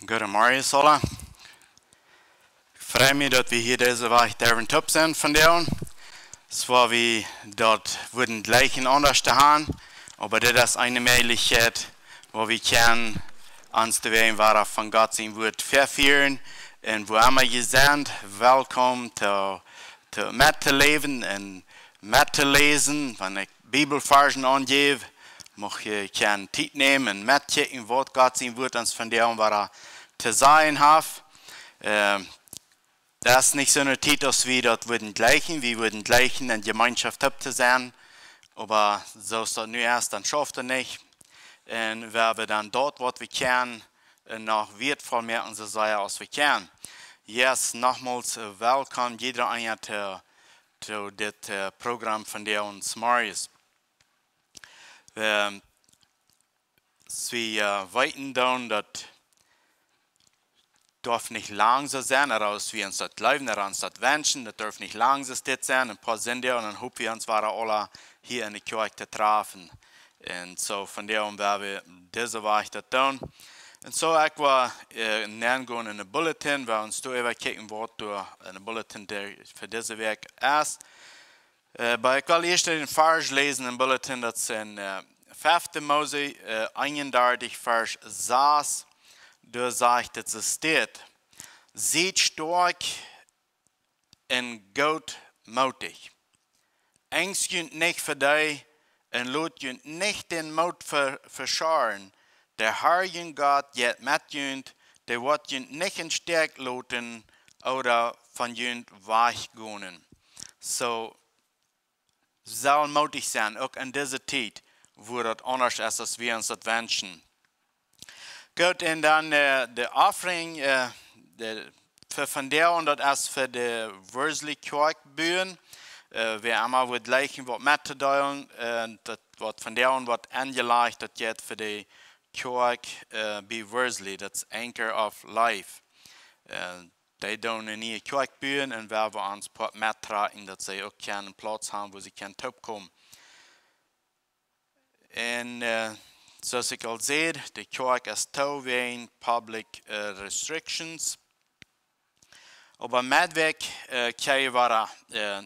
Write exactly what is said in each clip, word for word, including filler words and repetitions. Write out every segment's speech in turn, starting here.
Goodemorjes aula. Ekj frei mie, daut wie hia dise Wäakj derwen toop sennen vondoag. Soo aus wie daut wudden jlikj aundasch han, oba dit es eene Mäajlichkjeit, wua wie kjennen ons de Wäaj wada von Gott sien Wuat vefieren. Un wua emma jie sent, welkom to, to mettoläwen un mettoläsen. Wan ekj Bibelvarzen aunjäw, mucht jie kjennen Tiet nämen un mettkjikjen, waut Gott sien Wuat ons vondoag wada to sajen haft. Ähm, daut es nich soone Tiet, aus wie daut wudden jlikjen. Wie wudden jlikjen, en Jemeenschoft toop to sennen. Oba soo aus daut nu es, dan schauft et nich. Un wie haben dan daut, waut wie kjennen, äh, noch wieetvoll moaken, soo sea aus wie kjennen. Yes, nochmols, äh, welkom, jieda eena to, to dit, äh, Program vondoag zemorjes. Wie, aus wie, äh, weeten doonen, daut darf nich lang soo sennen, ooda aus wie ons daut jleewen, ooda ons daut wenschen, daut darf nich lang soo dit sennen, een poa Sindach, un dan hop wie ons wada aula hia enne Kjoakj to trafen. Un soo vondoag woa wie dise Wäakj daut doonen. Un soo ekj woa, äh, nengonen en de Bulletin, woa wie ons doa äwa kjikjen, waut doa en de Bulletin de, fa dise Wäakj es. Äh, oba ekj well ieescht een Varsch läsen em Bulletin, daut es en, äh, fefte Mose, äh, eenundartich, Varsch sas. Doa sajcht et, soo steit: Siet stoakj un gootmootich. Enjst junt nich fa dee un lot junt nich dän Moot ve-, vescharren. De Herr, jun Gott, jeit met junt, dee woat junt nich em Stich loten ooda von junt wajchgonen. Soo, sell mootich sennen, uk en dise Tiet, wua daut aundasch es, aus wie ons daut wenschen. Goot, un dan, äh, de Offering, äh, de, fa vondoag, un daut es fa de Worsley Kjoakj buen. Äh, wäa emma wudd jlikjen waut mettodeelen, äh, daut woat vondoag woat aunjelajcht, daut jeit fa de Kjoakj, äh, bie Worsley, daut es Anchor of Life. Äh, dee doonen eene niee Kjoakj buen un wie wellen ons poat mettrakjen, daut see uk kjennen Plauz haben, wua see kjennen toopkomen. Un, äh, soo aus ekj aul säd, de Kjoakj es too wäajen public, äh, restrictions. Oba Meddwäakj, äh, kjenn jie wada, äh,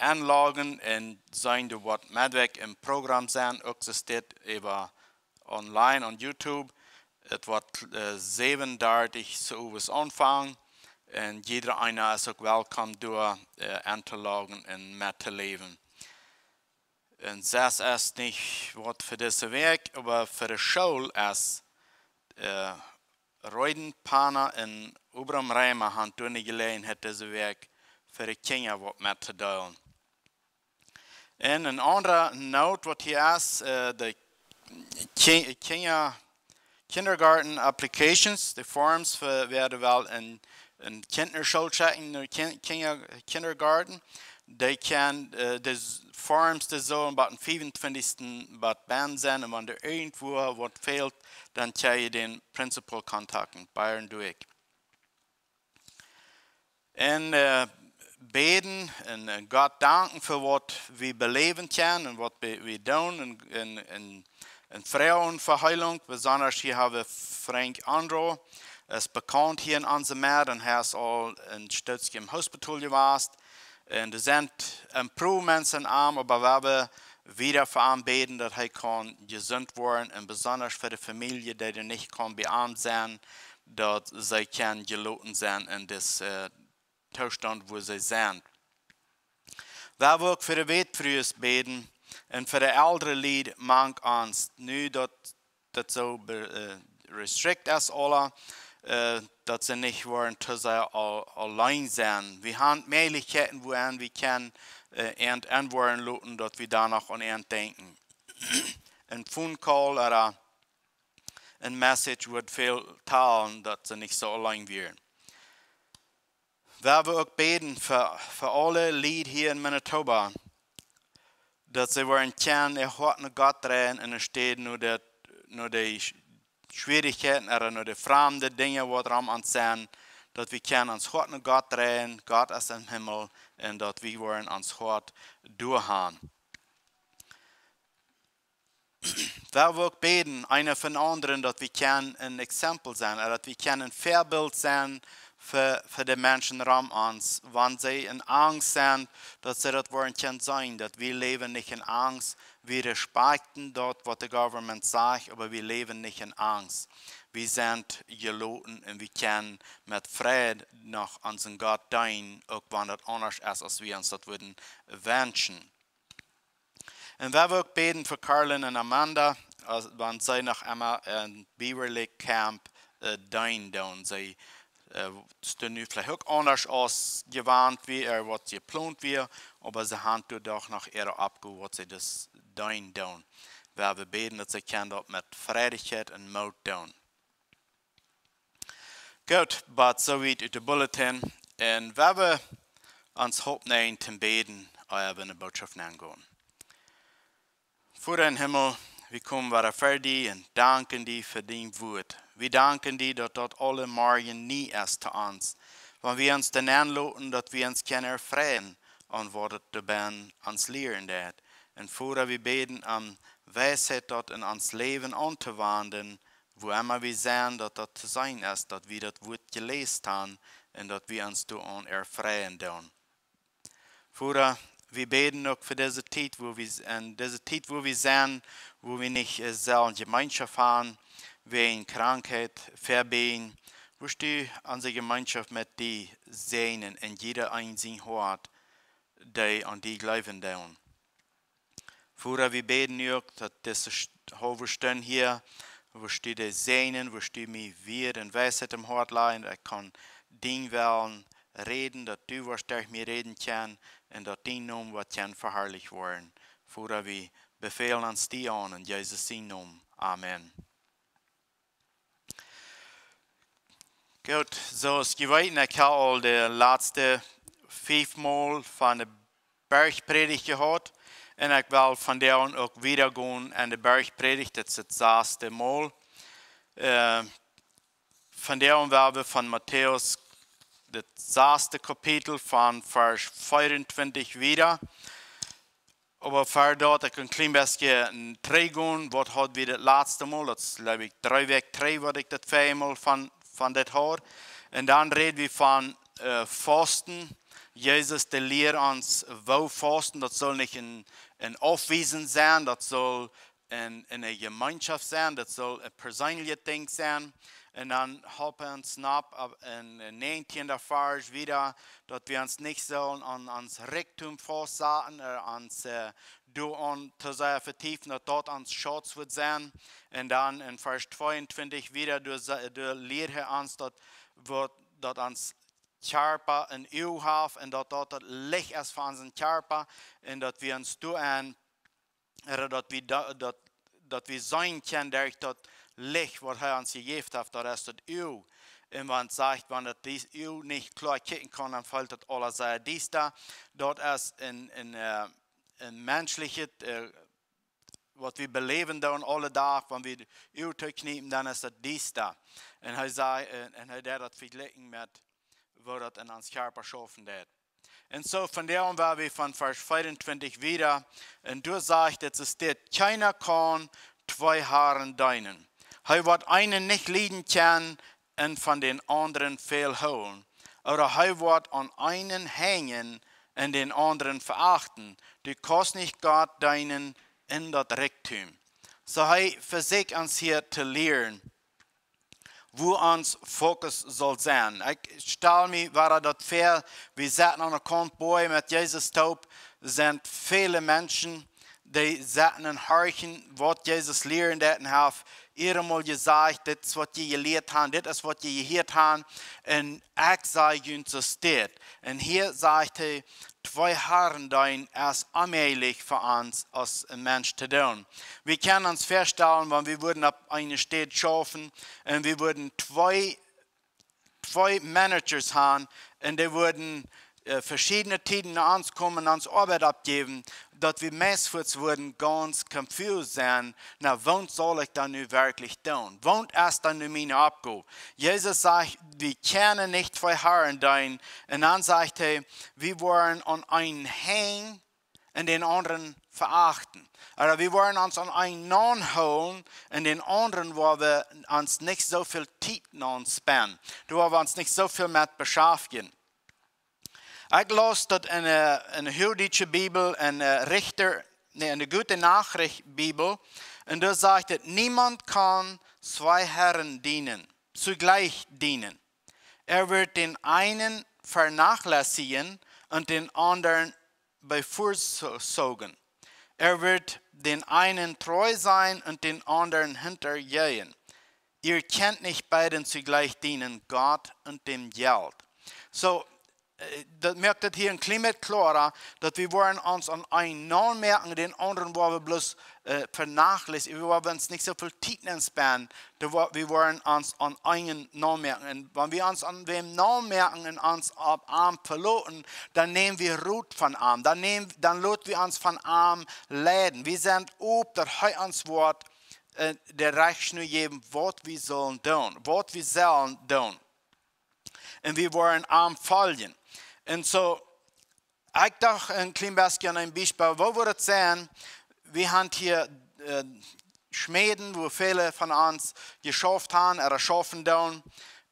enloggen un seenen doa waut Meddwäakj em Program sent, uk soo steit äwa online opp YouTube. Et woat, äh, säwen dartich soo owes aunfangen. Un jieda eena es uk welkom doa, äh, enloggen un mettoläwen. Un sas es nich waut fa dise Wäakj, oba fa de School es, äh, Reuden Pana un Obram Reimer haben doa eene Jeläajenheit dise Wäakj fa de Kjinja waut mettodeelen. Un eene aundre Note waut hia es, äh, de Ki-, Kjinja, Kindergarten Applications, de Forms fa wäa well en, en Kjinja School schekjen, en Kin-, Kjinja, Kindergarten, dee kjennen, äh, de s-, Forms, dee sellen bie dän fiefuntwintichsten bie bennen sennen, un wan doa irjentwua waut fält, dan kjenn jie dän Principal kontakten, Byron Duick. Un, äh, bäden un, un Gott danken fa waut wie beläwen kjennen un waut wie, wie doonen un, un, un, un froagen fa Heilunk. Besonda hia haben wie Frank Andro, es bekaunt hia en onse Med un hee es aul een Stootje em Hospital jewast. Un doa sent een poa Menschen aun, oba wie wellen wieda fa am bäden, daut hee kaun jesunt woaren. Un besonda fa de Famielje, dee doa nich kaun bie am sennen, daut see kjennen jeloten sennen en dis, äh, Toostaunt, wua see sent. Wie wellen uk fa de Wätfrues bäden un fa de eldre Lied mank ons. Nu daut, daut soo be-, äh, restrict es aula, äh, daut see nich woaren too sea aul-, auleen sennen. Wie haben Mäajlichkjeiten, wua wie kjennen, äh, an, an woaren loten, daut wie doa noch aun an denkjen. Een Phone Call ooda een Message wudd väl talen, daut see nich soo auleen wieren. Wie wellen uk bäden fa, fa aule Lied hia en Manitoba, daut see woaren kjennen äa Hoat no Gott dreien enne Städ no de, no de Sch-, Schwierichkjeiten ooda no de framde Dinja waut rom ons sent, daut wie kjennen ons Hoat no Gott dreien, Gott es em Himmel, un daut wie woaren ons Hoat doa haben. Wie wellen uk bäden, eena fa dän aundren, daut wie kjennen een Exempel sennen, ooda daut wie kjennen een Väabilt sennen fa, fa de Menschen rom ons. Wan see en Angst sent, daut see daut woaren kjennen seenen, daut wie läwen nich en Angst. Wie respecten daut, waut de government sajcht, oba wie läwen nich en Angst. Wie sent jeloten un wie kjennen met Fräd noch onsen Gott deenen, uk wan daut aundasch es, aus wie ons daut wudden wenschen. Un wie wellen uk bäden fa Carlin un Amanda, aus, wan see noch emma en Beverly Camp, äh, deenen doonen. See, äh, stonen nu veleicht uk aundasch aus jewant wia, ooda waut jeplont wia, oba see haben doa doch noch äare Oppgow, waut see daut deenen doonen. Wie wellen bäden, daut see kjennen daut met Freidichkjeit un Moot doonen. Goot, bat soo wiet ut de Bulletin. Un wie wellen ons Haupt nämen toom Bäden, ea wie enne Bootschoft nengonen. Voda em Himmel, wie komen wada ver die un danken die fa dien Wuat. Wie danken die, daut daut aule Morjen nie es to ons. Wan wie ons doaraun loten, daut wie ons kjennen erfreien aun waut et doabennen ons lieren deit. Un Voda, wie bäden om Weisheit daut en ons Läwen auntowanden, wua emma wie sent, daut daut to seenen es, daut wie daut Wuat jeläst haben un daut wie ons doaraun erfreien doonen. Voda, wie bäden uk fa dise Tiet, wua wie s-, en dise Tiet, wua wie sent, wua wie nich, äh, sellen Jemeenschoft haben, wäajen Krankheit, Vebäden, wua du onse Jemeenschoft met die säajnen un jieda eena sien Hoat, dee aun die jleewen doonen. Voda, wie bäden nu uk, daut dise St-, haulwe Stund hia, wurscht du dee säajnen, wurscht du mie Wieed un Weisheit em Hoat lajen, daut ekj kaun dien Wellen räden, daut du wurscht derch mie räden kjennen un daut dien Nomen woat kjennen veharlicht woaren. Voda, wie befälen ons die aun en Jesus sien Nomen. Amen. Goot, soo aus jie weeten, ekj hab aul de latste fief Mol von de Bergpredigt jehaut. Un ekj well vondoag uk wieda gonen aun de Bergpredigt, dit es daut sasde Mol. Äh, vondoag wellen wie von Matäus, daut sasde Kapitel von Varsch veeauntwintich wieda. Oba ver daut ekj een kjlien bät trigjgonen, waut haud wie daut latste Mol? Daut es, jleew ekj, dree Wäakj trigj, waut ekj daut väaje Mol von, von dit haud. Un dan räd wie von, äh, Fausten. Jesus, dee lieed ons, woo fausten. Daut saul nich een, een Aufwiesen sennen, daut saul een, eene Jemeenschoft sennen, daut saul een perseenlichet Dinkj sennen. Un dan halpt hee ons nopp, opp en, en näajentieenden Varsch wieda, daut wie ons nich sellen aun ons Rikjdom faustsaten, äh, ons, äh, doaraun too sea vetiefen, daut daut ons Schutz woat sennen. Un dan en Varsch tweeuntwintich wieda, doa sa-, doa lieed hee ons daut, waut, daut ons Kjarpa een Uag haft un daut daut daut Licht es fa onsen Kjarpa un daut wie ons doaraun, ooda daut wie da-, daut, daut wie seenen kjennen derch daut Licht, waut hee ons jejäft haft, daut es daut Uag. Un wan et sajcht, wan daut dit Uag nich kloa kjikjen kaun, dan felt daut aules sea diesta. Daut es een, een, äh, een menschlichet, äh, waut wie beläwen doonen aule Dach, wan wie daut Uag tookjniepen, dan es daut diesta. Un hee säd, un, un hee deed daut vejlikjen met woo daut en ons Kjarpa schaufen deit. Un soo, vondoag wellen wie von Varsch veeauntwintich wieda, un doa sajcht et, et steit: Kjeena kaun twee Harn deenen. Hee woat eenen nich lieden kjennen un von dän aundren väl hoolen. Ooda hee woat aun eenen henjen un dän aundren veachten. Du kaust nich Gott deenen un daut Rikjdom. Soo hee vesieekjt ons hia to lieren, wua ons Fokus saul sennen. Ekj stal mie wada daut väa, wie sitten aun de Kaunt Boaj met Jesus toop, sent väle Menschen, dee sitten un horchen, waut Jesus lieren deit un haft eenjemol jesajcht: Dit es waut jie jelieet haben, dit es waut jie jehieet haben, un ekj saj junt, soo steit. Un hia sajcht hee, twee Harn deenen es onmäajlich fa ons aus een Mensch to doonen. Wie kjennen ons väastalen, wan wie wudden opp eene Städ schaufen un wie wudden twee, twee Managers haben un dee wudden, äh, veschiedne Tieden no ons komen, ons Oabeit aufjäwen, daut wie meist fuaz wudden gaunz confused sennen: Na, waut saul ekj dan nu werkjlich doonen? Waut es dan nu miene Oppgow? Jesus sajcht, wie kjennen nich twee Harn deenen. Un dan sajcht hee, wie woaren aun eenen henjen un dän aundren verachten. Ooda wie woaren ons aun eenen naunhoolen un dän aundren woa wie ons nich soo väl Tiet naunspenden. Doa woa wie ons nich soo väl met beschaftjen. Ekj laus daut en eene, eene huagdietsche Bibel, eene Richter, nä, eene Gute Nachricht Bibel. Un doa sajcht et: Niemand kann zwei Herren dienen, zugleich dienen. Er wird den einen vernachlässigen und den anderen bevorzugen. Er wird den einen treu sein und den anderen hintergehen. Ihr könnt nicht beiden zugleich dienen, Gott und dem Geld. So, äh, daut moakt et hia een kjlien bät kloara, daut wie woaren ons aun eenen naunmoaken, dän aundren woa wie bloos, äh, vernachlässigen, wie woaren ons nich soo väl Tiet nenspenden, doa woa-, wie woaren ons aun eenen naunmoaken. Un wan wie ons aun wäm naunmoaken un ons opp am veloten, dan näm wie Rot von am, dan näm, dan lot wie ons von am leiden. Wie sent op, daut hee ons woat, äh, de Rechtkjes jäwen, waut wie sellen doonen, waut wie sellen doonen. Un wie woaren am foljen. Un soo, ekj docht een kjlien bät aun een Biespel. Woo wudd et sennen, wie haben hia, äh, Schmäden, wua väle von ons jeschauft haben, ooda schaufen doonen.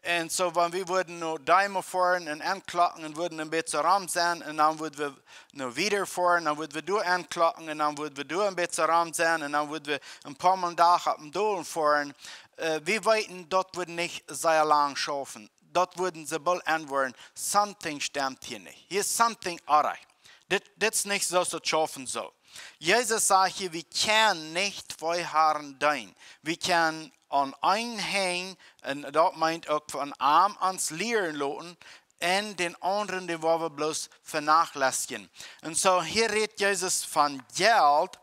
Un soo, wan wie wudden no Deimel foaren un enklauken un wudden een bät rom sennen, un dan wudden wie no wieda foaren, dan wudden wie doa enklauken un dan wudden wie doa een bät rom sennen, un dan wudden wie een poa mol een Dach opp dän Dol foaren. Äh, wie weeten, daut wudd nich sea lang schaufen. Daut wudden see boolt enwoaren: Something stemt hia nich. Hia es something orrajcht. Dit, dit es nich soo aus daut schaufen saul. Jesus sajcht hia, wie kjennen nich twee Herren deenen. Wie kjennen aun eenen henjen, un daut meent uk von am ons lieren loten, un dän aundren, dän woa wie bloos vernachlässigen. Un soo, hia rät Jesus von Jelt,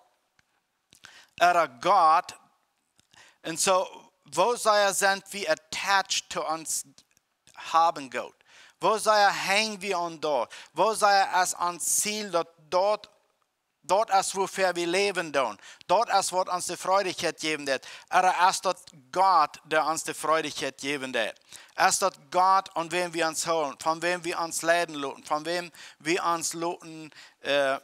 ooda Gott. Un soo, woo sea sent wie attached to ons Haben Goot? Woo sea henj wie aun daut? Woo sea es ons Ziel daut, daut, daut es wuafäa wie läwen doonen? Daut es waut ons de Freedigkeit jäwen deit. Ooda es daut Gott, dee ons de Freedigkeit jäwen deit? Es daut Gott, aun wäm wie ons hoolen, von wäm wie ons leiden loten, von wäm wie ons loten, äh,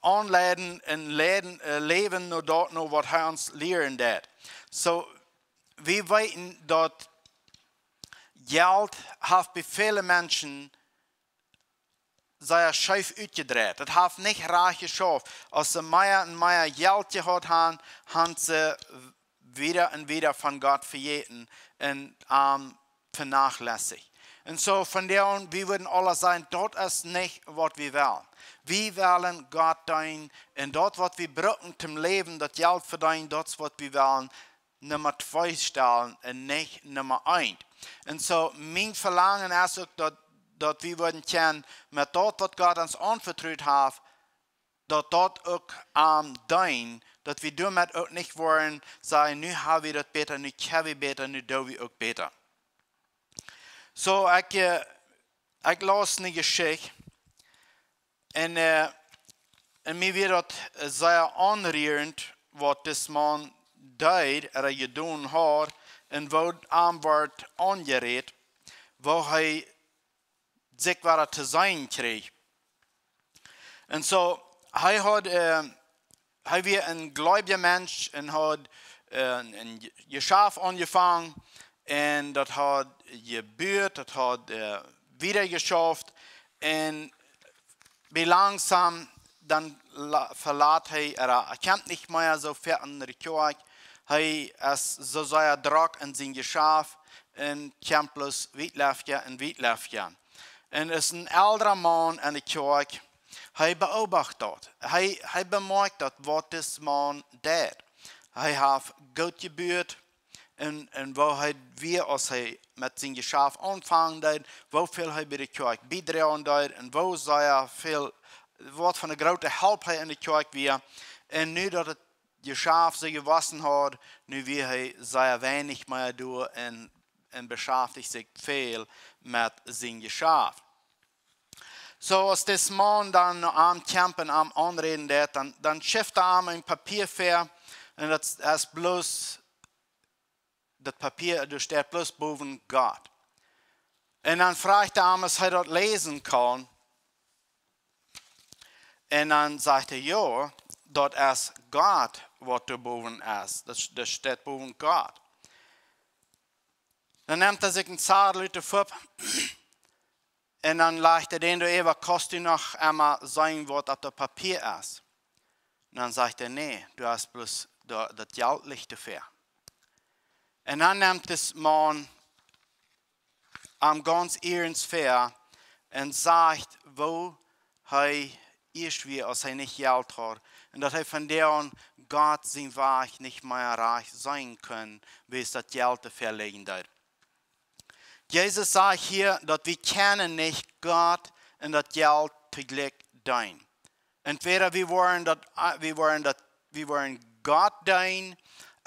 aunleiden un leiden, äh, läwen no daut, no waut hee ons lieren deit? Soo, wie weeten daut Jelt haft bie väle Menschen sea scheef utjedreit. Daut haft nich rajcht jeschauft. Aus see mea un mea Jelt jehaut haben, haben see wieda un wieda von Gott vejäten un am vernachlässicht. Un soo, von doa aun, wie wudden aula sajen, daut es nich waut wie wellen. Wie wellen Gott deenen un daut waut wie brucken toom läwen, daut Jelt vedeenen, daut es waut wie wellen Numma twee stalen un nich Numma eent. Un soo, mien Velangen es uk daut, daut wie wudden kjennen met daut waut Gott ons aunvetrut haft, daut daut uk aun deenen, daut wie doamet uk nich woaren sajen: Nu ha wie daut bäta, nu kjenn wie bäta, nu doo wie uk bäta. Soo, ekj, äh, ekj laus eene Jeschicht. Un, äh, un mie wia daut, äh, sea aunrierent, waut dis Maun deed, ooda jedonen haud, un woo am wort aunjerät, woo hee sikj wada to seenen kjrieech. Un soo, hee haud, äh, hee wia een gleewja Mensch un haud, äh, een, een Jeschaft aunjefongen un daut haud jebuat, daut haud, äh, wieda jeschauft. Un bie langsom, dan la-, velat hee, ooda hee kjemt nich mea soo väl en de Kjoakj. Hee es soo sea drock en sien Jeschaft un kjemt bloos wiet lefkja un wiet lefkja. Un es een eldra Maun en de Kjoakj, hee beobacht daut. Hee, hee bemoakjt daut, waut dis Maun deit. Hee haft goot jebuat un, un woo hee wia, aus hee met sien Jeschaft aunfangen deed, woo väl hee bie de Kjoakj biedroagen deed un woo sea väl, waut fa eene groote Help hee en de Kjoakj wia. Un nu daut et Jeschaft sikj jewossen haud, nu wia hee sea weinich mea doa un, un beschaftich sikj väl met sien Jeschaft. Soo, aus dis Maun dan no am kjemt un am aunräden deit, dan, dan schrift hee am een Papia väa, un daut es bloos, daut Papia, doa steit bloos bowen Gott. Un dan fruach hee am, aus hee daut läsen kunn. Un dan sajcht hee: Jo, daut es Gott, waut doa bowen es. Daut, daut steit bowen Gott. Dan nemt hee sikj een Zadel ut de Fupp un dan lajcht hee dän doa äwa: "Kaust du noch emol seenen, waut opp daut Papia es?" Un dan sajcht hee: "Nä, du hast bloos daut, daut Jelt licht doafäa." Un dan nemt dis Maun am gaunz iernst väa un sajcht, woo hee ieescht wia, aus hee nich Jelt haud. Un daut hee von doa aun Gott sienen Wajch nich mea rajcht seenen kunn, wiels daut Jelt doafäa lijen deed. Jesus sajcht hia, daut wie kjennen nich Gott un daut Jelt toojlikj deenen. Entweder wie woaren daut, wie woaren daut, wie woaren Gott deenen,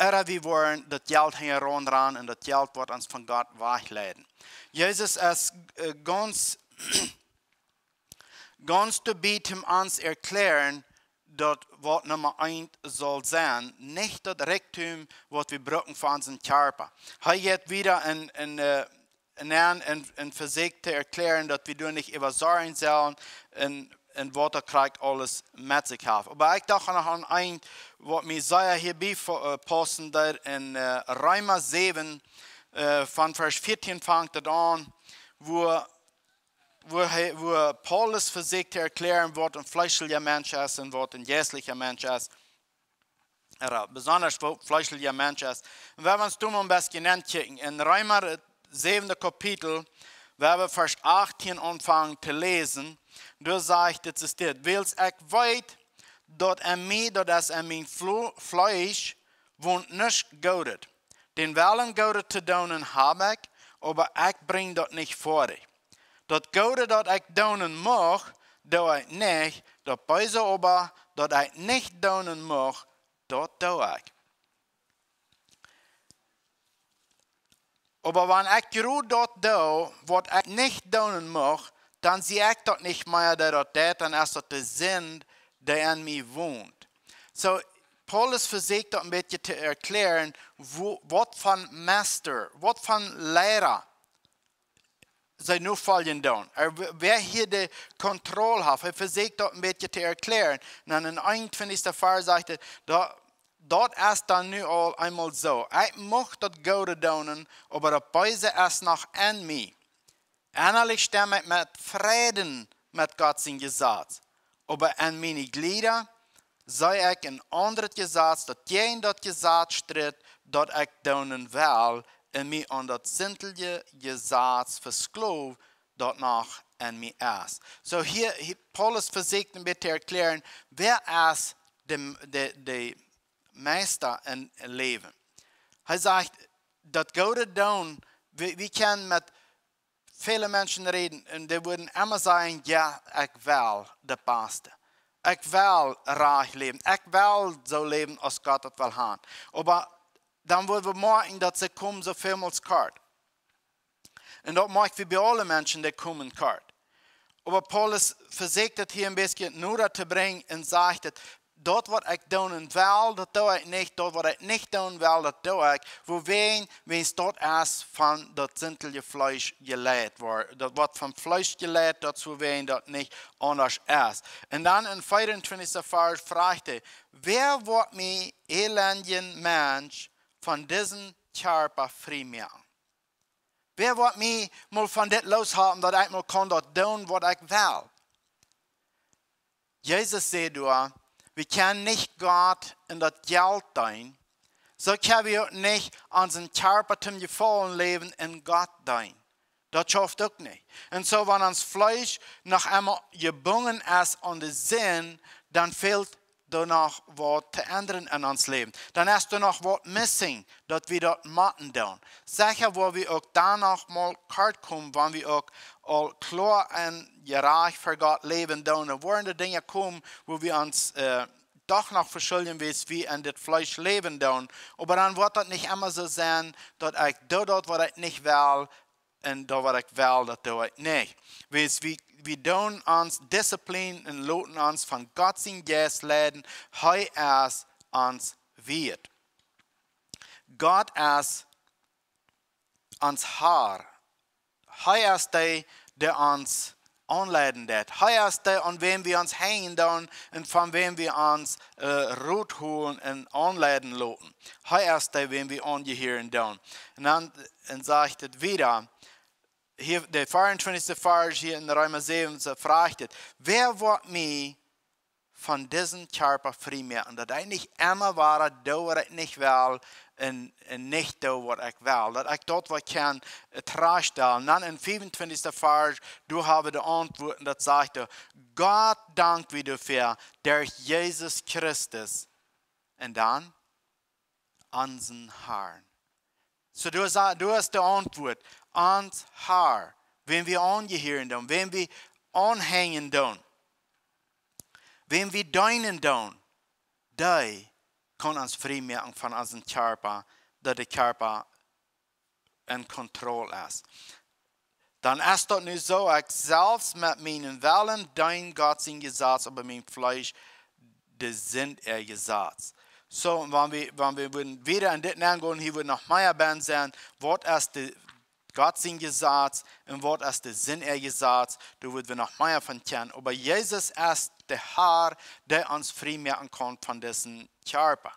ooda wie woaren daut Jelt hinjaraun rannen un daut Jelt woat ons von Gott wajchleiden. Jesus es, äh, gaunz, gaunz doabie, om ons erklären, daut waut Numma eent saul sennen, nich daut Rikjdom, waut wie brucken fa onsen Kjarpa. Hee jeit wieda un, un, äh, un dan un, un vesieekjt to erklären, daut wie doa nich äwa sorjen sellen un, un waut daut krakjt aules met sikj haft. Oba ekj docht noch aun eent, waut mie sea hiabie fo-, äh, paussen deed. En, äh, Reema säwen, äh, von Varsch vieetieen fangt daut aun, wua, wua hee, wua Paulus vesieekjt to erklären, waut een fleeschlicha Mensch es un waut een jeistlicha Mensch es. Ooda besonda waut fleeschlicha Mensch es. Un wie haben ons doa mol een bät nenjekjikjt. En Reema, daut säwende Kapitel, wie haben Varsch achtieen aunjefongen to läsen. Doa sajcht et, es dit: "Wiels ekj weet, daut en mie, daut es en mien Flo-, Fleesch, wont nuscht Goodet. Dän Wellen Goodet to doonen hab ekj, oba ekj brinj daut nich foadich. Daut Goode, daut ekj doonen mucht, doo ekj nich, daut Beese oba, daut ekj nich doonen mucht, daut doo ekj. Oba wan ekj jrod daut doo, waut ekj nich doonen mucht, dan sie ekj daut nich mea, dee daut deit, dan es daut de Sind, dee en mie wont." Soo, Paulus vesieekjt daut een bät to erklären, wua, waut fa Meister, waut fa Liera see nofoljen doonen. Ooda w-, wäa hia de Kontroll haft. Hee vesieekjt daut een bät to erklären. Un dan en eenuntwintichsten Varsch sajcht et, daut, daut es dan nu aul eemol soo. Ekj mucht daut Goode doonen, oba daut Beese es noch en mie. Ennalich stemm ekj met Fräd met Gott sien Jesaz. Oba en miene Jlieda see ekj een aundret Jesaz, daut jäajen daut Jesaz stritt, daut ekj doonen well, un mie aun daut sintelje Jesaz veskloow, daut noch en mie es. Soo hia, hia, Paulus vesieekjt een bät to erklären, wäa es de, de, de Meister en Läwen. Hee sajcht, daut Goode doonen, wie, wie kjennen met väle Menschen räden un dee wudden emma sajen: "Jo, ekj well daut Baste. Ekj well rajcht läwen. Ekj well soo läwen aus Gott daut well haben." Oba dan woa wie moakjen, daut see komen soo väl mol kort. Un daut moakj wie bie aule Menschen, dee komen kort. Oba Paulus vesieekjt et hia een bät noda to brinjen un sajcht et, daut waut ekj doonen well, daut doo ekj nich, daut waut ekj nich doonen well, daut doo ekj. Wuawäajen, wiels daut es von daut sintelje Fleesch jeleit woat. Daut woat vom Fleesch jeleit, daut es wuawäajen daut nich aundasch es. Un dan em veeauntwintichsten Varsch froagt hee: "Wäa woat mie, elendja Mensch, von disen Kjarpa frie moaken? Wäa woat mie mol von dit looshalpen, daut ekj mol kaun daut doonen, waut ekj well?" Jesus säd doa: "Wie kjennen nich Gott un daut Jelt deenen. Soo kjenn wie uk nich onsen Kjarpa toom Jefaulen läwen un Gott deenen. Daut schauft uk nich." Un soo, wan ons Fleesch noch emma jebungen es aun de Sind, dan fält doa noch waut to endren en ons Läwen. Dan es doa noch waut missing, daut wie daut motten doonen. Secha woa wie uk dan noch mol kort komen, wan wie uk aul kloa un jerajcht ver Gott läwen doonen. Dan woaren de Dinja komen, wua wie ons, äh, doch noch veschuljen, wiels wie en dit Fleesch läwen doonen. Oba dan woat daut nich emma soo sennen, daut ekj doo daut, waut ekj nich well, un daut, waut ekj well, daut doo ekj nich. Wiels wie, wie doonen ons Disziplin un loten ons von Gott sien Jeist leiden. Hee es ons wieet. Gott es ons Har. Hee es dee, dee ons aunleiden deit. Hee es dee, aun wäm wie ons henjen doonen un von wäm wie ons äh, Rot holen un aunleiden loten. Hee es dee, wäm wie aunjehieren doonen. Un dan un sajcht et wieda, hia, de vea un twintichste Varsch hia en Reema säwen, soo froagt et: Wäa woat mie von disen Kjarpa frie moaken, daut ekj nich emma wada doo waut ekj nich well un, un nich doo waut ekj well, daut ekj daut waut kaun äh, trajchtstalen? Dan en vea un twintichste Varsch, doa hab wie de Auntwuat, un daut sajcht doa: Gott dank wie doafäa, derch Jesus Christus. Un dan: Onsen Harn. Soo, doa es, doa es de Auntwuat: Ons Har, wäm wie aunjehieren doonen, wäm wie aunhenjen doonen, wäm wie deenen doonen, dee kaun ons frie moaken von onsen Kjarpa, daut de Kjarpa en Kontroll es. Dan es daut nu soo, ekj selfst met mienen Wellen deen Gott sien Jesaz, oba mien Fleesch de Sind äa Jesaz. Soo, wan wie, wan wie wudden wieda en dit nengonen, hia wudd noch mea benn sennen, waut es de Gott sien Jesaz un waut es de Sind äa Jesaz, doa wudd wie noch mea von kjennen. Oba Jesus es de Har, dee ons frie moaken kaun von disen Kjarpa.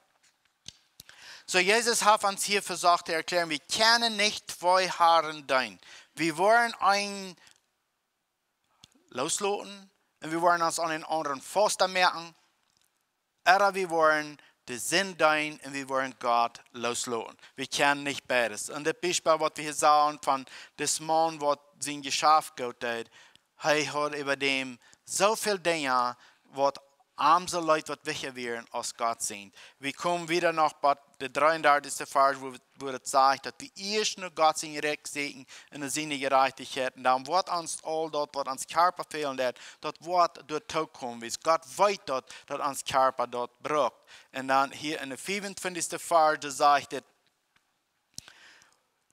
Soo, Jesus haft ons hia vesocht to erkjläaren, wie kjennen nich twee Harn deenen. Wie woaren eenen loosloten un wie woaren ons aun dän aundren fausta moaken. Ooda wie woaren de Sind deenen un wie woaren Gott loosloten. Wie kjennen nich beides. Un dit Biespel, waut wie hia sagen von dis Maun, waut sien Jeschaft goot deed, hee haud äwa däm soo väl Dinja, waut am soo leet, waut wichtja wieren aus Gott sien. Wie komen wieda noch bie de dreeundartichste Varsch, wua, wua et sajcht, daut wie ieescht no Gott sien Rikj sieekjen un no siene Jerajchtichkjeit. Un dan woat ons aul daut, waut ons Kjarpa fälen deit, daut woat doatoo komen. Wiels Gott weet daut, daut ons Kjarpa daut brukt. Un dan hia en de vea un twintichste Varsch, doa sajcht et: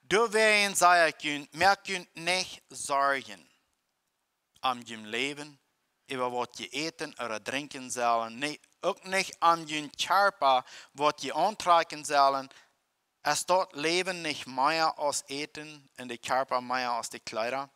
Doawäajen saj ekj junt, moakt junt nich Sorjen om jun Läwen, äwa waut jie äten ooda drinkjen sellen, nä, uk nich om jun Kjarpa, waut jie auntrakjen sellen. Es daut Läwen nich mea aus Äten un de Kjarpa mea aus de Kjleeda?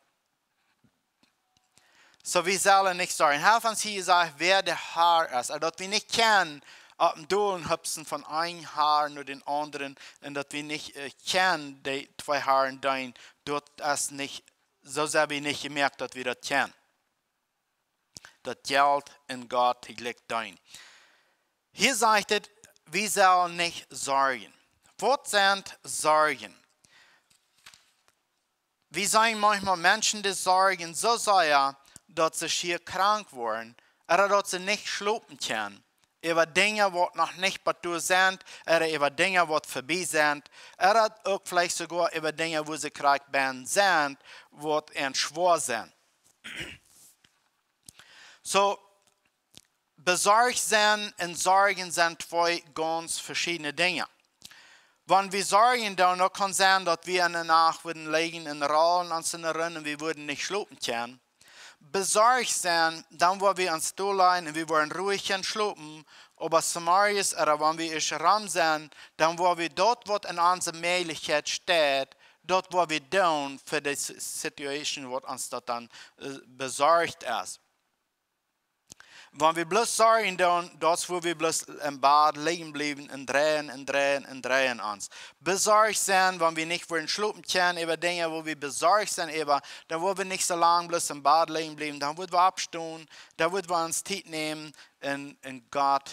Soo, wie sellen nich sorjen. Hee haft ons hia jesajcht, wäa de Har es. Un daut wie nich kjennen opp dän Dolen hupsen von een Har no dän aundren un daut wie nich äh, kjennen de twee Harn deenen, daut es nich, soo sent wie nich jemoakt, daut wie daut kjennen. Daut Jelt un Gott jlikj deenen. Hia sajcht et, wie sellen nich sorjen. Waut sent Sorjen? Wie seenen maunchmol Menschen, dee sorjen soo sea, daut see schia krank woaren, ooda daut see nich schlopen kjennen, äwa Dinja, waut noch nich bat doa sent, ooda äwa Dinja, waut verbie sent, ooda uk veleicht soogoa äwa Dinja, wua see krakjt benn sent, waut an schwoa sent. Soo, besorcht sennen un sorjen sent twee gaunz veschiedne Dinja. Wan wie sorjen doonen, dan kaun sennen, daut wie enne Nacht wudden lijen un rollen ons enne Rinn un wie wudden nich schlopen kjennen. Besorcht sennen, dan woa wie ons dol lajen un wie woaren ruich kjennen schlopen, oba zemorjes ooda wan wie ieescht rom sent, dan woa wie daut, waut en onse Mäajlichkjeit steit, daut woa wie doonen fa de S-, Situation, waut ons daut dan äh, besorcht es. Wan wie bloos sorjen doonen, daut es, wua wie bloos em Bad lijen bliewen un dreien un dreien un dreien ons. Besorcht sennen, wan wie nich wudden schlopen kjennen äwa Dinja, wua wie besorcht sent äwa, dan wudden wie nich soo lang bloos em Bad lijen bliewen, dan wudden wie oppstonen, dan wudden wie ons Tiet nämen un, un Gott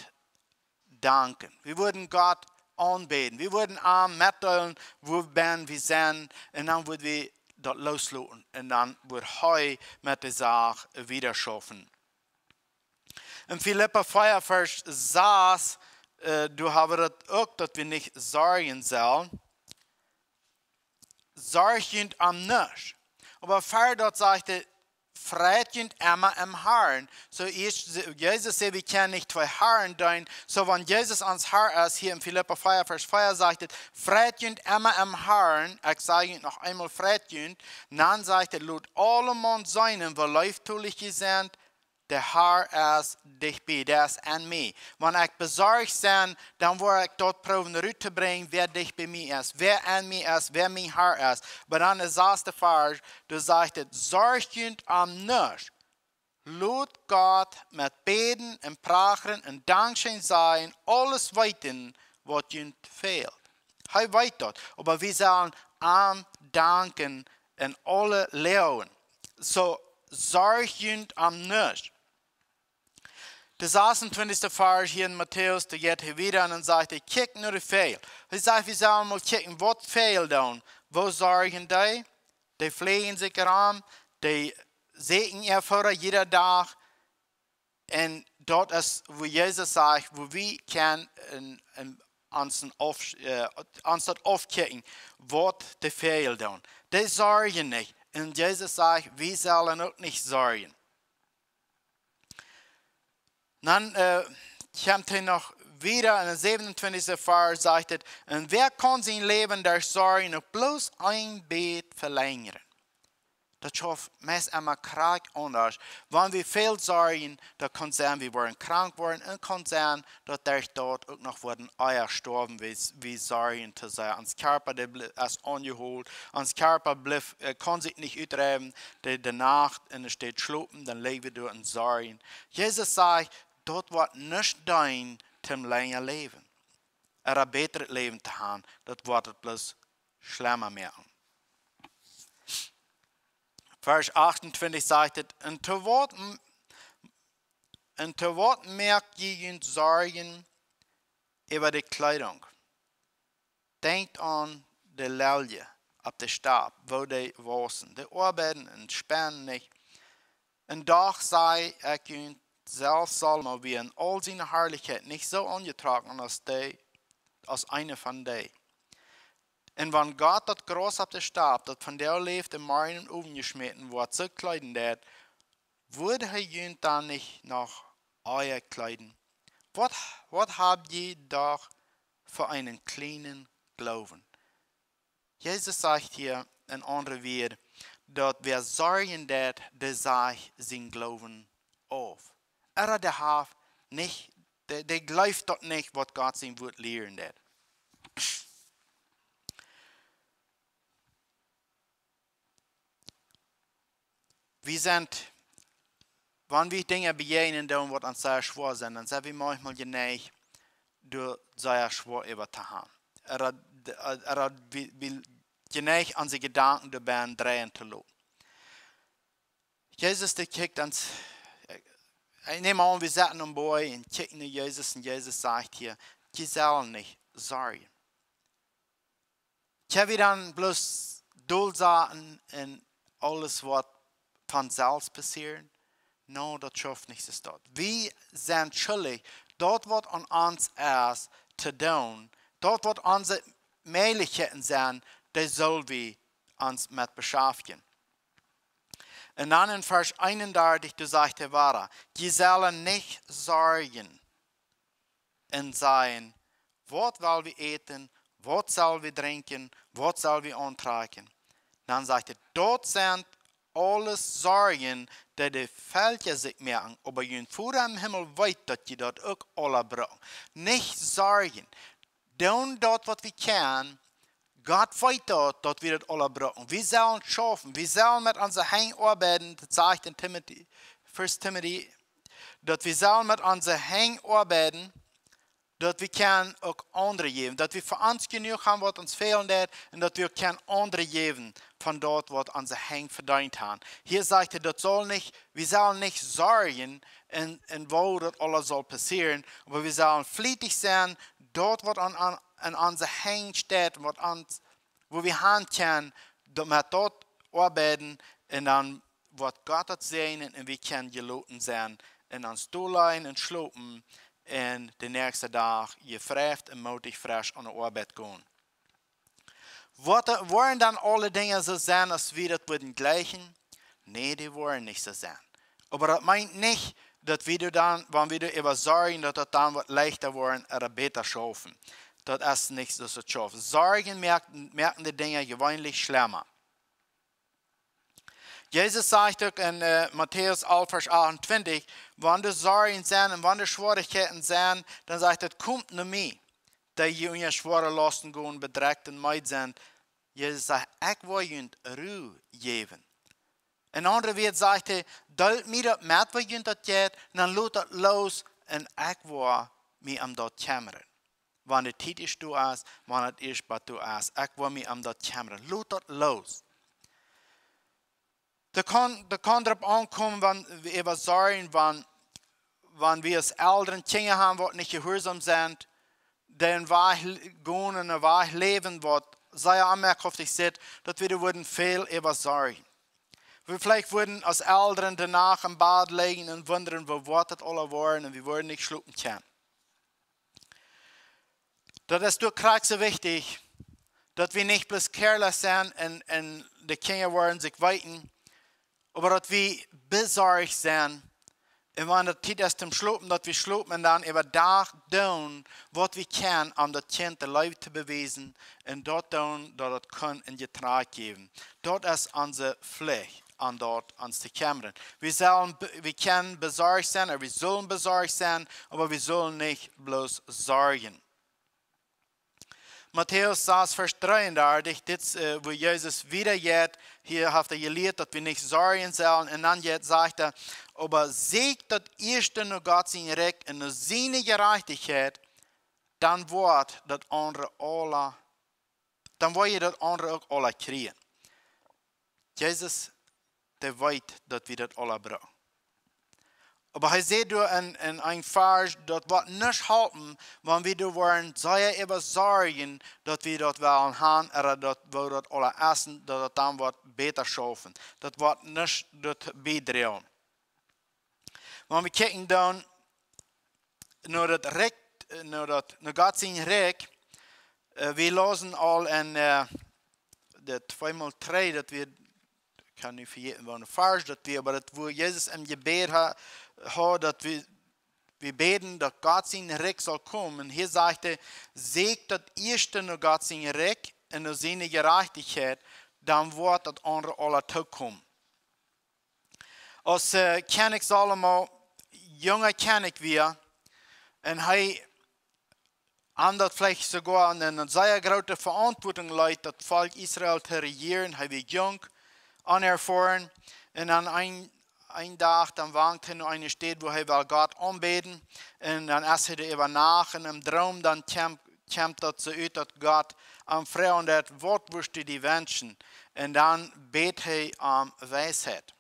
danken. Wie wudden Gott aunbäden. Wie wudden am metdeelen, wua benn wie sent, un dan wudden wie daut loosloten. Un dan wudd hee met de Sach wieda schaufen. En Filippa vea, Varsch sas, äh, doa hab wie daut uk, daut wie nich sorjen sellen. Sorjt junt om nuscht. Oba ver daut sajcht et, freit junt emma em Harn. Soo, ieescht, Jesus säd, wie kjennen nich twee Harn deenen. Soo, wan Jesus ons Har es, hia en Filippa vea, Varsch vea sajcht et, freit junt emma em Harn. Ekj saj junt noch eemol, freit junt. Dan sajcht et, lot aulemaun seenen, woo leeftolich jie sent, de Har es dicht bie, dee es en mie. Wan ekj besorcht sie, dan woa ekj daut proowen rut to brinjen, wäa dicht bie mie es, wäa en mie es, wäa mien Har es. Oba dan de sasde Varsch, doa sajcht et, sorjt junt om nuscht. Lot Gott met Bäden un Prachren un Dankscheen sajen aules weeten, waut junt fält. Hee weet daut, oba wie sellen am danken en aule Loagen. Soo, sorj junt om nuscht. De sasuntwintichste Varsch hia en Matäus, doa jeit hee wieda un dan sajcht hee: Kjikj no de Väajel. Hee sajcht, wie sellen mol kjikjen, waut Väajel doonen. Woo sorjen dee? Dee fleajen sikj rom, dee sieekjen äa Fooda jieda Dach. Un daut es, woo Jesus sajcht, woo wie kjennen en, en ons, en auf, äh, ons daut aufkjikjen, waut de Väajel doonen. Dee sorjen nich. Un Jesus sajcht, wie sellen uk nich sorjen. Dan, äh, kjemt hee noch wieda en de säwenuntwintichste Varsch, sajcht et: Un wäa kaun sien Läwen derch Sorjen uk bloos een bät velenjren? Daut schauft meist emma krakjt aundasch. Wan wie väl sorjen, daut kaun sennen, wie woaren krank woaren, un kaun sennen, daut derch daut uk noch woaren ea stoawen, wie, wie sorjen to sea. Ons Kjarpa, dee blie-, es aunjehoolt, ons Kjarpa blift, äh, kaun sikj nich utruhen, de, de Nacht, un es steit schlopen, dan lijen wie doa un sorjen. Jesus sajcht, daut woat nuscht deenen toom lenja läwen. Ooda bätret Läwen to haben, daut woat et bloos schlemma moaken. Varsch achtuntwintich sajcht et: Un to waut, m-, un to waut moakt jie junt Sorjen äwa de Kjleedunk? Denkjt aun de Lelje opp de Stap, woo dee wausen. Dee oabeiden un spennen nich. Un doch saj ekj junt, selfst Salomo wia en aul siene Harlichkjeit nich soo aunjetrocken aus dee, aus eena von dee. Un wan Gott daut Graus opp de Stap, daut vondoag läft un morjen em Owen jeschmäten woat, soo kjleeden deed, woat hee junt dan nich noch ea kjleeden? Waut, waut hab jie doch fa eenen kjlienen Gloowen? Jesus sajcht hia en aundre Wieed, daut wäa sorjen deit, dee sajcht sienen Gloowen auf. Ooda dee haft nich, dee, dee jleeft daut nich, waut Gott sien Wort lieren deit. Wie sent, wan wie Dinja bejäajnen doonen, waut ons sea schwoa sent, dan sent wie maunchmol jeneicht, doa sea schwoa äwa to haben. Ooda, ooda wie, wie jeneicht onse Jedanken doabennen dreien to loten. Jesus, dee kjikjt ons, ekj neem aun, wie sitten aum Boajch un kjikjen no Jesus un Jesus sajcht hia: Jie sellen nich sorjen. Kjenn wie dan bloos dol sitten un aules woat von selfst passieren? No, daut schauft nich soo. Daut wie sent schuldich, daut waut aun ons es to doonen, daut waut onse Mäajlichkjeiten sent, dee sell wie ons met beschaftjen. Un dan en Varsch eenundartich, doa sajcht hee wieda: Jie sellen nich sorjen un sajen: Waut well wie äten? Waut sell wie drinkjen? Waut sell wie auntrakjen? Dan sajcht hee: Daut sent aules Sorjen, dee de Velkja sikj moaken, oba jun Voda em Himmel weet, daut jie daut uk aula brucken. Nich sorjen. Doonen daut, waut wie kjennen. Gott weet daut, daut wie daut aula brucken. Wie sellen schaufen. Wie sellen met onse Henj oabeiden, daut sajcht en Timothy, First Timothy, daut wie sellen met onse Henj oabeiden, daut wie kjennen uk aundre jäwen. Daut wie fa ons jenuach haben, waut ons fälen deit, un daut wie uk kjennen aundre jäwen von daut, waut onse Henj vedeent haben. Hia sajcht hee, daut sell nich, wie sellen nich sorjen un, un woo daut aules sell passieren, oba wie sellen flietich sennen, daut waut aun, aun, aun onse Henj steit, waut ons, woo wie han kjennen, daut met daut oabeiden, un dan woat Gott daut säajnen un wie kjennen jeloten sennen un ons dol lajen un schlopen un dän näakjsten Dach jefreit un mootich fresch aun de Oabeit gonen. Woat, woaren dan aule Dinja soo sennen, aus wie daut wudden jleichen? Nä, dee woaren nich soo sennen. Oba daut meent nich, daut wie doa dan, wan wie doa äwa sorjen, daut daut dan woat leichta woaren ooda bäta schaufen. Daut es nich soo, soo schauft. Sorjen moaken, moaken de Dinja jeweenlich schlemma. Jesus sajcht uk en, äh, Matäus alf, Varsch achtuntwintich: Wan doa Sorjen sent un wan doa Schwierichkjeiten sent, dan sajcht hee: Komt no mie, dee jie unja schwoare Lausten gonen, bedrekjt un meed sent. Jesus sajcht: Ekj woa junt Ru jäwen. En aundre Wieed sajcht hee: "Deelt mie daut met, woo junt daut jeit, un dan lot daut loos, un ekj woa mie om daut kjemmren. Wan de Tiet es doa es, wan et es bat doa es, ekj woa mie om daut kjemmren. Lot daut loos." Daut kaun, daut kaun doaropp aunkomen, wan wie äwa sorjen, wan, wan wie aus Elren Kjinja haben, waut nich jehuarsom sent, dee een Wajch l-, gonen un een Wajch läwen, waut sea onmäakjhaftig sitt, daut wie doa wudden väl äwa sorjen. Wie veleicht wudden aus Elren de Nacht em Bad lijen un wundren, woo woat daut aula woaren, un wie wudden nich schlopen kjennen. Daut es doch krakjt soo wichtich, daut wie nich bloos careless sent un, un de Kjinja woaren sikj weeten, oba daut wie besorcht sent. Un wan et Tiet es toom schlopen, daut wie schlopen un dan äwadach doonen, waut wie kjennen, om daut Kjint de Leew to bewiesen un daut doonen, daut et kaun een Jetrakj jäwen. Daut es onse Pflicht, om daut ons to kjemmren. Wie sellen be-, wie kjennen besorcht sennen, ooda wie sellen besorcht sennen, oba wie sellen nich bloos sorjen. Matäus sas, Varsch dreeundartich, dit, äh, woo Jesus wieda jeit, hia haft hee jelieet, daut wie nich sorjen sellen. Un dan jeit, sajcht hee: "Oba seekjt daut ieeschte no Gott sien Rikj un no siene Jerajchtichkjeit, dan woat daut aundre aula, dan woa jie daut aundre uk aula kjrieen." Jesus, dee weet, daut wie daut aula brucken. Oba hee sajcht doa en, en een Varsch, daut woat nuscht halpen, wan wie doa woaren sea äwa sorjen, daut wie daut wellen haben, ooda daut, woo daut aula es, daut daut dan woat bäta schaufen. Daut woat nuscht doatoo biedroagen. Wan wie kjikjen dan no daut Rikj, äh, no daut, no Gott sien Rikj, äh, wie läsen aul en, äh, de twee mol dree, daut wie, ekj kaun nu vejäten, woo een Varsch daut wie, oba daut, woo Jesus em Jebäd ha-, haud, daut wie, wie bäden, daut Gott sien Rikj saul komen. Un hia sajcht hee: "Seekjt daut ieeschte no Gott sien Rikj un no siene Jerajchtichkjeit, dan woat daut aundre aula tookomen." Aus, äh, Kjennich Salomo junga Kjennich wia, un hee haud daut veleicht soogoa eene, eene sea groote Veauntwuatunk, daut Volkj Israel to rejieren, hee wia junk, onerfoaren, un aun een, een Dach, dan wankt hee no eene Städ, wua hee well Gott aunbäden, un dan es hee doa äwa Nacht, un em Droom, dan kjemt, kjemt daut soo ut, daut Gott am froagen deit: "Waut wurscht du die wenschen?" Un dan bät hee om Weisheit.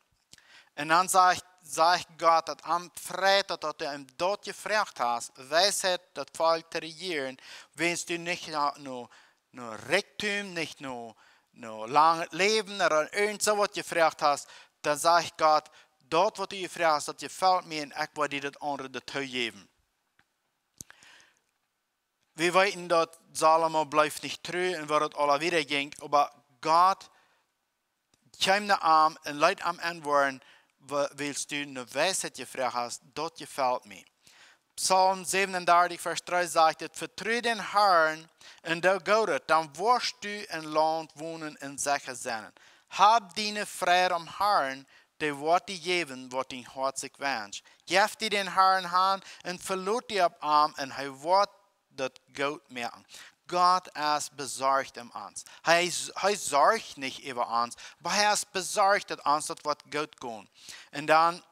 Un dan sajcht, sajcht Gott, daut am freit, daut, daut hee am daut jefroacht haft, Weisheit, daut Volkj to rejieren, wan du nich no, no, no Rikjdom, nich no, no langet Läwen, ooda irjent soo waut jefroacht haft, dan sajcht Gott: "Daut, waut du jefroacht haft, daut jefelt mie, un ekj woa die daut aundre doatoo jäwen." Wie weeten, daut Salomo bleef nich tru un woo daut aula wieda jinkj, oba Gott kjeem no am un leet am enwoaren: "Wa-, wiels du no Weisheit jefroacht hast, daut jefelt mie." Psalm siebenundartich, Varsch dree sajcht et: "Vetru dän Harn un doo Goodet, dan woascht du em Launt wonen un secha sennen. Hab diene Freid aum Harn, dee woat die jäwen, waut dien Hoat sikj wenscht. Jeff die dän Harn han un velot die opp am, un hee woat daut goot moaken." Gott es besorcht om ons. Hee, hee sorcht nich äwa ons, oba hee es besorcht, daut ons daut woat goot gonen. Un dan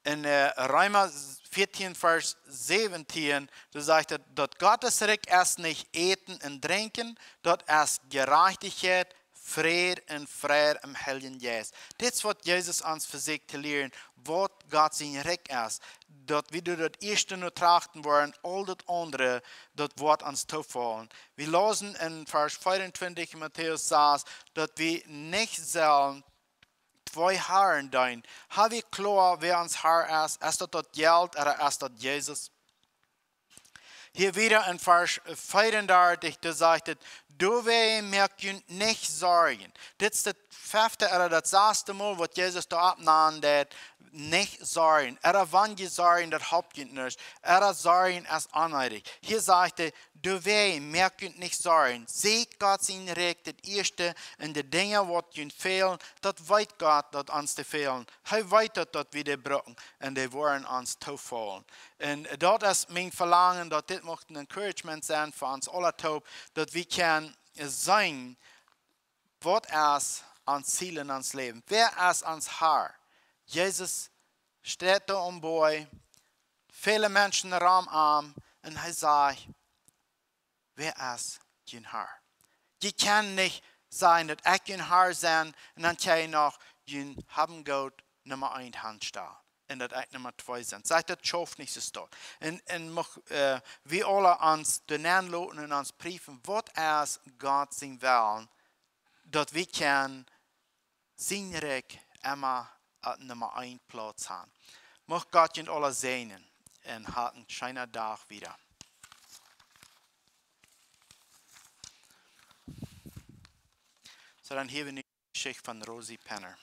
en, äh, Reema vieetieen, Varsch säwentieen, doa sajcht et: "Daut Gottes Rikj es nich Äten un Drinkjen, daut es Jerajchtichkjeit, Fräd un Freid em Heiljen Jeist." Dit es, waut Jesus ons vesieekjt to lieren, waut Gott sien Rikj es. Daut wie doa daut ieeschte no trachten woaren, aul daut aundre, daut woat ons toofaulen. Wie läsen en Varsch veeauntwintich en Matäus sas, daut wie nich sellen twee Harn deenen. Ha wie kloa, wäa ons Har es? Es daut daut Jelt, ooda es daut Jesus? Hia wieda en Varsch veeaundartich, doa sajcht et: "Doawäajen moakt junt nich Sorjen." Dit es daut fefte ooda daut saste Mol, waut Jesus doa oppnant, daut nich sorjen. Ooda wan jie sorjen, daut halpt junt nuscht. Ooda sorjen es onneedich. Hia sajcht hee: "Doawäajen moakt junt nich Sorjen. Seekjt Gott sien Rikj daut ieeschte, un de Dinja, waut junt fälen, daut weet Gott, daut ons dee fälen. Hee weet daut, daut wie dee brucken, un dee woaren ons toofaulen." Un daut es mien Velangen, daut dit mucht een Encouragement sennen fa ons aula toop, daut wie kjennen seenen, waut es ons Ziel en ons Läwen? Wäa es ons Herr? Jesus steit doa aum Boaj, väle Menschen rom am, un hee sajcht: Wäa es jun Herr? Jie kjennen nich sajen daut ekj jun Herr sie un dan kjenn jie noch jun Hab un Goot Numma eent han stalen un daut ekj Numma twee sie. Sajcht, daut schauft nich soo. Daut un, un mucht, äh, wie aula ons doa nenloten un ons priefen, waut es Gott sien Wellen, daut wie kjennen sien Rikj emma opp Numma eent Plauz han. Mucht Gott junt aula säajnen un hat een scheena Dach wieda. Soo, dan hia wie nu de Jeschicht von Rosie Penner.